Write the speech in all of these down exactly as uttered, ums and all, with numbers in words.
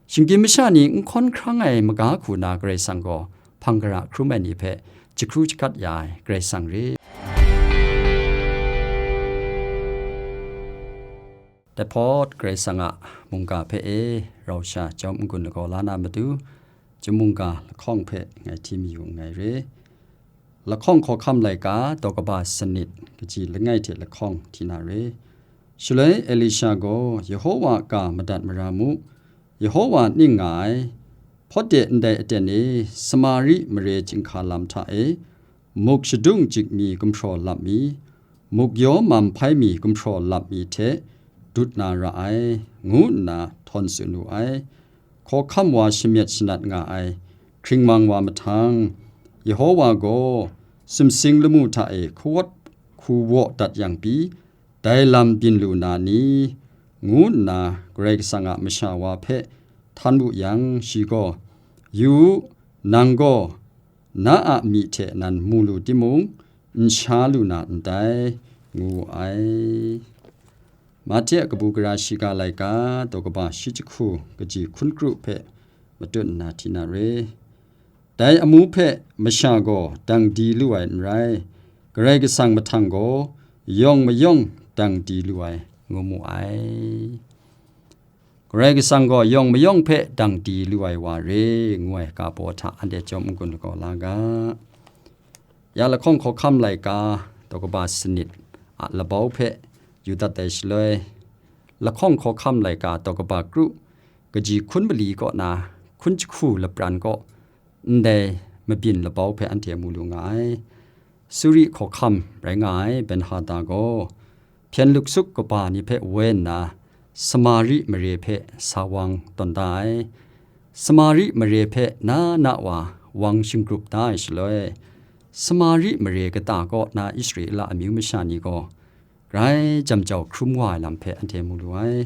Shinggyim masha ni n hkawn hkrang ai maga hku na Karai Kasang gaw hpang gara hkrum ai ni hpe jahkru jahkat ya ai Karai Kasang re. Dai hpawt Karai Kasang a mungga hpe e rau sha chyawm n-gun lagaw la na matu, chyum mungga lahkawng hpe ngai hti mayu nngai re. Lahkawng hkawhkam laika daw kaba sanit kaji langai hte lahkawng hti na re. Shaloi Elisha gaw Yehowa a ga madat mara mu, Yehowa ning nga ai. Hpawt de ndai aten e Samari mare chyinghka lam hta e muk shadung jik mi gumhpraw lap mi, muk yaw mam hpai mi gumhpraw lap mi hte dut na ra ai, ngu nna htawn tsun wu ai. Hkawhkam wa shamyet shanat nga ai hkringmang wa mahtang, Yehowa gaw sumsing lamu hta e hkawt hku waw dat yang pyi, dai lam byin lu na ni? Ngu nna Karai Kasang a masha wa hpe htan wu yang, shi gaw, "Yu u, nang gaw na a myi hte nan mu lu timung, n sha lu na ndai," ngu wu ai. Mahte a kabu gara shiga laika daw kaba shi jahku kaji hkun kru hpe matut nna hti na re. Dai amu hpe masha gaw dang di lu ai n rai, Karai Kasang mahtang gaw yawng mayawng dang di lu ai, ngu mu ai. Karai Kasang gaw yawng mayawng hpe dang di lu ai wa re, ngu ai ga baw hta anhte chyawm n-gun lagaw la ga. Ya lahkawng hkawhkam laika daw kaba sanit a labau hpe yu dat ai shaloi, lahkawng hkawhkam laika daw kaba kru kaji hkun mali kaw na hkun jahku lapran kaw ndai mabyin labau hpe anhte mu lu nga ai. Suri hkawhkam rai nga ai Benhada gaw hpyen luksuk kaba ni hpe woi nna, Samari mare hpe sa wang tawn da ai. Samari mare hpe na na wa wang shinggrup da ai shaloi, Samari mare kata kaw na Israela amyu masha ni gaw grai jam jau hkrum wa ai lam hpe anhte mu lu ai.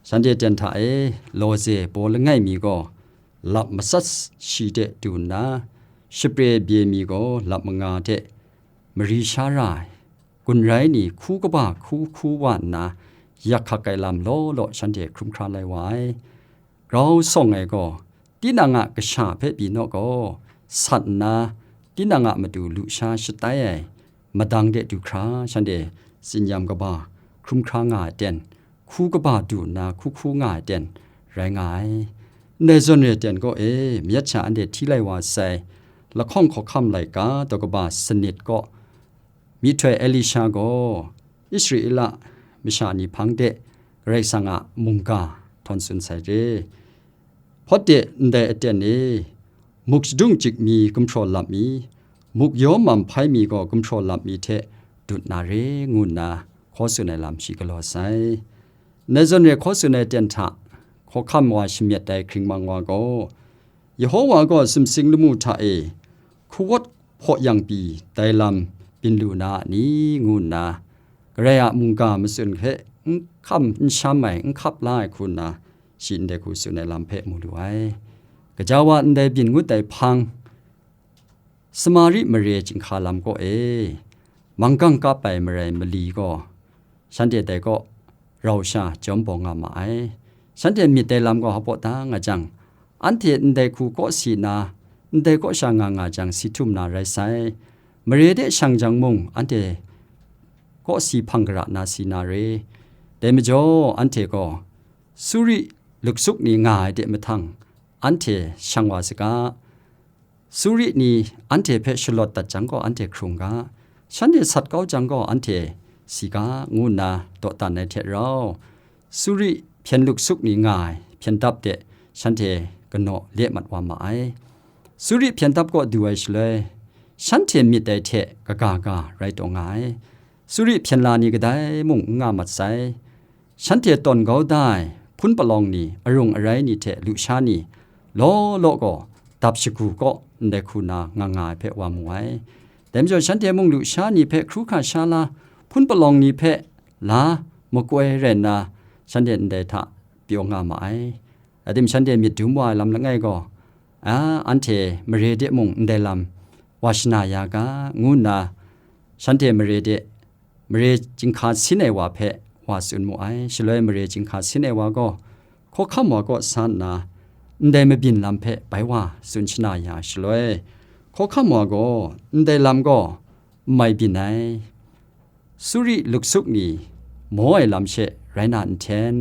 Shanhte ten hta e lawze baw langai mi gaw lap matsat shi de du nna, shapre bye mi gaw lap manga hte mari sha ra ai, gun rai ni hku kaba hku hku wa nna, yak hkak ai lam law law shanhte hkrum hkra lai wa ai. Grau sawng ai gaw, tinang a kasha hpe pyi naw gaw, sat nna, tinang a matu lusha shatai ai, madang de du hkra shanhte tsinyam kaba hkrum hkra nga ai ten, hku kaba du nna hku hku nga ai ten rai nga ai. Ndai zawn re ten gaw e, mayat sha anhte hti lai wa sai, lahkawng hkawhkam laika daw kaba sanit kaw, myihtoi Elisha gaw Israela masha ni hpang de Karai Kasang a mungga htawn tsun sai re. Hpawt de ndai aten e, muk shadung jik mi gumhpraw lap mi, muk yaw mam hpai mi gaw gumhpraw lap mi hte dut na re, ngu nna hkaw tsun ai lam shi galaw sai. Ndai zawn re hkaw tsun ai ten hta, hkawhkam wa shamyet ai hkringmang wa gaw, Yehowa gaw sumsing lamu hta e hkawt hpaw yang pyi dai lam byin lu na a ni, ngu nna, Karai a mungga matsun hpe n hkam n sham ai, n hkap la ai hku nna, shi ndai hku tsun ai lam hpe mu lu ai. Gaja wa ndai byin ngut ai hpang, Samari mare chyinghka lam kaw e, manggang kap ai marai mali gaw, shanhte dai kaw rau sha jawm bawng nga ma ai. Shanhte myit dai lam gaw hpaw da nga jang, anhte ndai hku kaw si na, ndai kaw sha nga nga jang si htum na rai sai. Mare de shang jang mung, anhte kaw si hpang gara na si na re. Dai majaw, anhte gaw Suri luksuk ni nga ai de mahtang, anhte shang wa saga. Suri ni anhte hpe shalawt dat jang gaw, anhte hkrung ga, shanhte sat kau jang gaw, anhte si ga, ngu nna dawdan ai hte rau, Suri hpyen luksuk ni nga ai hpyen dap de shanhte kanaw le mat wa ma ai. Suri hpyen dap kaw du ai shaloi, shanhte myit dai hte kaga ga rai taw nga ai. Suri hpyen la ni kadai mung n nga mat sai. Shanhte tawn kau da ai hpun palawng ni, arung arai ni hte lusha ni, law law gaw dap shagu kaw ndai hku na nga nga ai hpe wa mu ai. Dai majaw, shanhte mung lusha ni hpe hkru hkra sha la, hpun palawng ni hpe la makoi rai nna, shanhte ndai hta pyaw nga ma ai. Adim shanhte myit dum wa ai lam langai gaw, a, anhte mare de mung ndai lam wa shana ya ga, ngu nna shanhte mare de mare chyinghka sin ai wa hpe wa tsun mu ai. Shaloi mare chyinghka sin ai wa gaw, hkawhkam wa kaw sa nna, ndai mabyin lam hpe bai wa tsun shana ya ai shaloi, hkawhkam wa gaw ndai lam gaw n mai byin ai, suri luksuk ni maw ai lam she rai na nhten,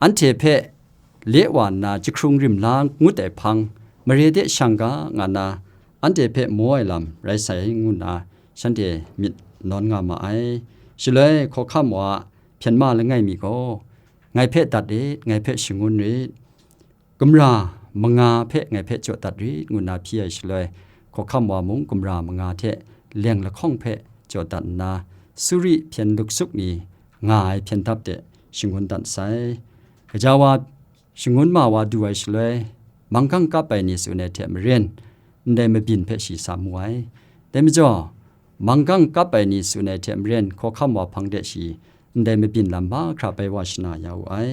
anhte hpe le wa nna jahkrung rim la ngut ai hpang, mare de shang ga nga na, anhte hpe maw ai lam rai sai ngu nna, shanhte myit nawn nga ma ai. Shaloi hkawhkam wa hpyen ma langai mi gaw, ngai hpe dat rit, ngai hpe shangun rit, gumra manga hpe ngai hpe jaw dat rit, ngu nna hpyi ai shaloi, hkawhkam wa mung gumra manga hte leng lahkawng hpe jaw dat nna, suri hpyen luksuk ni nga ai hpyen dap de shangun dat sai. Gaja wa shangun ma wa du ai shaloi, manggang kap ai ni tsun ai hte maren, ndai mabyin hpe shi sa mu ai. Dai majaw, manggang kap ai ni tsun ai hte maren, hkawhkam wa hpang de shi ndai mabyin lam mahkra bai wa shana ya wu ai.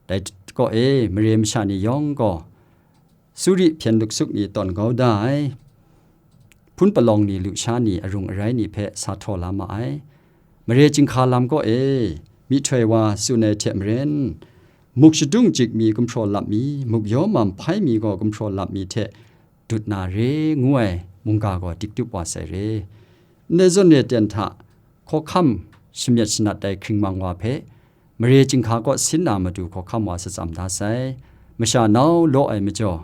Dai kaw e, mare masha ni yawng gaw, suri hpyen luksuk ni tawn kau da ai, hpun palawng ni, lusha ni, arung arai ni hpe sa htaw la ma ai. Mare chyinghka lam kaw e, myihtoi wa tsun ai hte maren, muk shadung jik mi gumhpraw lap mi, muk yaw mam hpai mi gaw gumhpraw lap mi hte dut na re, ngu ai mungga gaw dik tup wa sai re. Ndai zawn re ten hta, hkawhkam shamyet shanat ai hkringmang wa hpe, mare chyinghka kaw sin na matu hkawhkam wa shatsam da sai. Masha nau law ai majaw,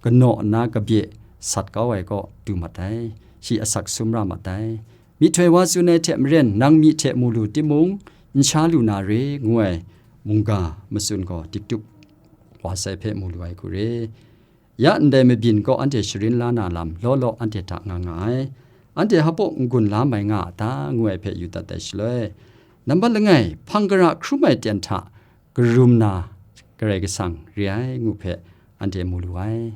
kanaw nna kabye sat kau ai kaw du mat ai, shi asak sum ra mat ai. Myihtoi wa tsun ai hte maren, nang myi hte mu lu timung, n sha lu na re, ngu ai mungga matsun gaw dik tup wa sai hpe mu lu ai hku re. Ya ndai mabyin kaw anhte sharin la na lam law law anhte hta nga nga ai. Anhte hpaw n-gun la mai nga a ta, ngu ai hpe yu dat ai shaloi, nambat langai, hpang gara hkrum ai ten hta karum na Karai Kasang re ai, ngu hpe anhte mu lu ai.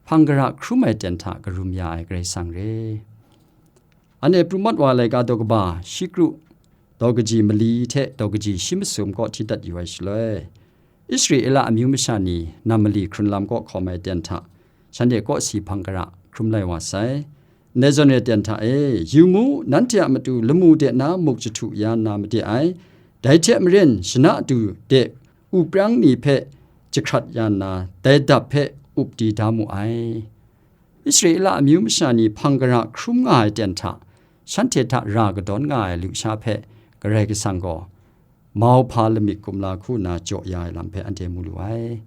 Hpang gara hkrum ai ten hta karum ya ai Karai Kasang re. Anhte pru mat wa laika daw kaba shi kru daw kaji mali hte daw kaji shi masum kaw hti dat yu ai shaloi, Israela amyu masha ni nam mali hkrun lam kaw hkawm ai ten hta, shanhte kawsi hpang gara hkrum lai wa sai. Ndai zawn re ten hta e, yu mu, nanhte a matu lamu de na muk jahtu ya nna made ai, dai hte maren shana du de u prang ni hpe jahkrat ya nna, dai dap hpe up di da mu ai. Israela amyu masha ni hpang gara hkrum nga ai ten hta, shanhte hta ra kadawn nga ai lusha hpe Karai Kasang gaw, mauhpa lamik kumla hku nna jaw ya ai lam hpe anhte mu lu ai.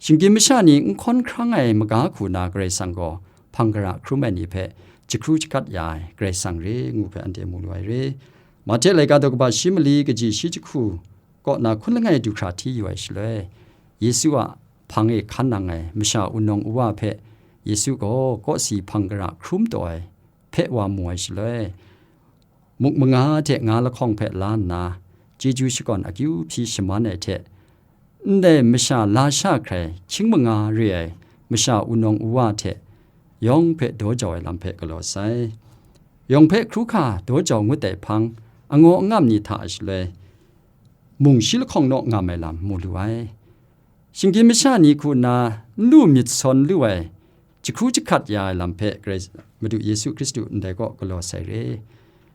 Shinggyim masha ni n hkawn hkrang ai maga hku na Karai Kasang gaw hpang gara hkrum ai ni hpe jahkru jahkat ya ai Karai Kasang re ngu hpe anhte mu lu ai re. Mahte laika daw kaba shi mali kaji shi jahku kaw na hkun langai du hkra hti yu ai shaloi, Yesu a hpang e hkan nang ai masha wunawng uwa hpe Yesu gaw kawsi hpang gara hkrum taw ai hpe wa mu ai shaloi, muk manga hte nga lahkawng hpe la nna, chyeju shakawn akyu hpyi shaman ai hte, ndai masha lasha hkrai hkying manga re ai masha wunawng uwa hte yawng hpe daw jau ai lam hpe galaw sai. Yawng hpe hkru hka daw jau ngut ai hpang, angaw angam ni hta shaloi, mung shi lahkawng naw ngam ai lam mu lu ai. Shinggyim masha ni hku nna n lu myit sawn lu ai, jahkru jahkat ya ai lam hpe Karai Madu Yesu Hkristu ndai kaw galaw sai re.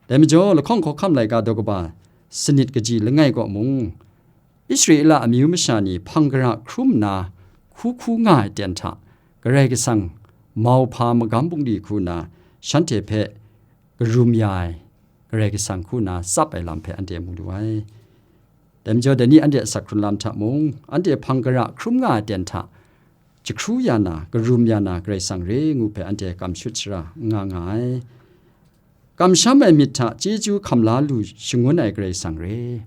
Dai majaw, lahkawng hkawhkam laika daw kaba sanit kaji langai kaw mung, Israela amyu masha ni hpang gara hkrum nna hku hku nga ai ten hta, Karai Kasang mauhpa magam bungli hku nna shanhte hpe karum ya ai Karai Kasang hku nna tsap ai lam hpe anhte mu lu ai. Dai majaw, dai ni anhte a asak hkrun lam hta mung, anhte hpang gara hkrum nga ai ten hta, jahkru ya na, karum ya na Karai Kasang re ngu hpe anhte kam shut shara n nga nga ai. Kamsham ai myit hta chyeju hkam la lu shangun ai Karai Kasang re.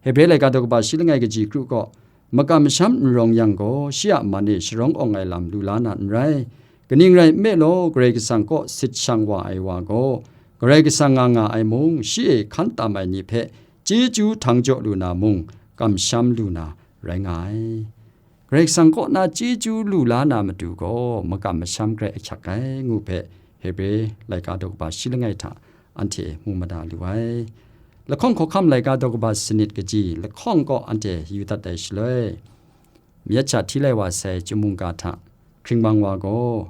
Hebre laika daw kaba shi langai kaji kru kaw, makam masham n rawng yang gaw, shi a man e sharawng awng ai lam lu la na n rai. Kaning rai nme law, Karai Kasang kaw sit shang wa ai wa gaw, Karai Kasang nga nga ai mung, shi e hkan tam ai ni hpe chyeju htang jaw lu na mung, kamsham lu na rai nga ai. Karai Kasang kaw na chyeju lu la na matu gaw, makam masham grai ahkyak ai, ngu hpe Hebre laika daw kaba shi langai hta anhte mu mada lu ai. Lahkawng hkawhkam laika daw kaba sanit kaji lahkawng kaw anhte yu dat ai shaloi, myit sha hti lai wa sai chyum mungga hta hkringmang wa gaw,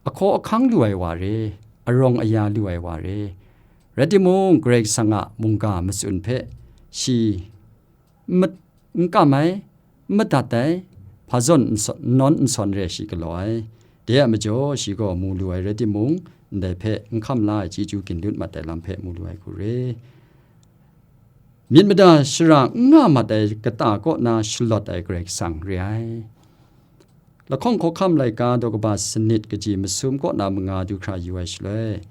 ahkaw ahkang lu ai wa re, arawng aya lu ai wa re, rai timung, Karai Kasang a mungga matsun hpe shi n mat-, n kam ai, n madat ai, hpa zawn n sawn- n nawn n sawn re shi galaw ai. De a majaw shi gaw mu lu ai rai timung, ndai hpe n hkam la ai chyeju ginlut mat ai lam hpe mu lu ai hku re. Myit mada shara n nga mat ai kata kaw na shalawt ai Karai Kasang re ai. Lahkawng hkawhkam laika daw kaba sanit kaji masum kaw na manga du hkra yu ai shaloi,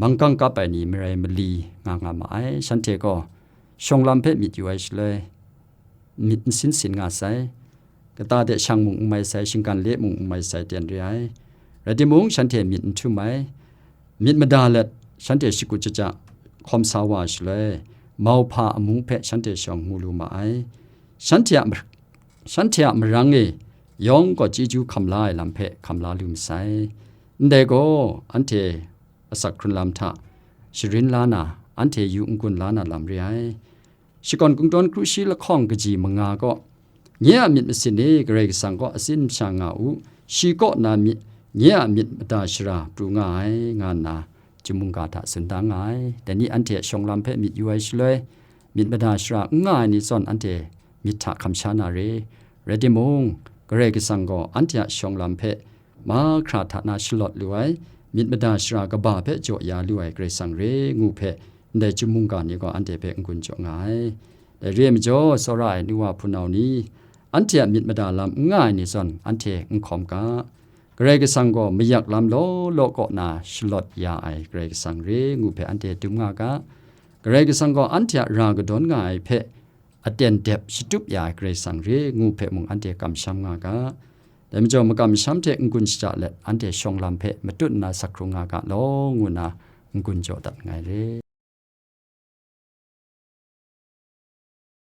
manggang kap ai ni marai mali nga nga ma ai. Shanhte gaw shawng lam hpe myit yu ai shaloi, myit n sin sin nga sai. Kata de shang mung n mai sai, shinggan le mung n mai sai ten re ai. Rai timung, shanhte myit n htum ai. Myit mada let, shanhte shakut shaja hkawm sa wa ai shaloi, mauhpa amung hpe shanhte shawng mu lu ma ai. Shanhte a mar- shanhte a marang e yawng gaw chyeju hkam la ai lam hpe hkam la lu masai. Ndai gaw, anhte asak hkrun lam hta sharin la na, anhte yu n-gun la na lam re ai. Shakawn Kungdawn kru shi lahkawng kaji manga gaw, nye a myit masin e Karai Kasang kaw atsin masha nga u, shi kaw na myit, nye a myit mada shara pru nga ai, nga nna chyum mungga hta tsun da nga ai. Dai ni anhte a shawng lam hpe myit yu ai shaloi, myit mada shara n nga ai ni zawn anhte myit hta hkam sha na re. Rai timung, Karai Kasang gaw anhte a shawng lam hpe mahkra hta na shalawt lu ai, myit mada shara kaba hpe jaw ya lu ai Karai Kasang re ngu hpe, ndai chyum mungga ni gaw anhte hpe n-gun jaw nga ai. Dai re ai majaw, tsawra ai nu wa hpunau ni, anhte a myit mada lam n nga ai ni zawn anhte n hkawm ga. Karai Kasang gaw mayak lam law law kaw na shalawt ya ai Karai Kasang re ngu hpe anhte dum nga ga. Karai Kasang gaw anhte a ra kadawn nga ai hpe aten dep shatup ya ai Karai Kasang re ngu hpe mung anhte kamsham nga ga. Dai majaw, makam masham hte n-gun shaja let, anhte shawng lam hpe matut nna sak hkrung nga ga law, ngu nna n-gun jaw dat nngai re.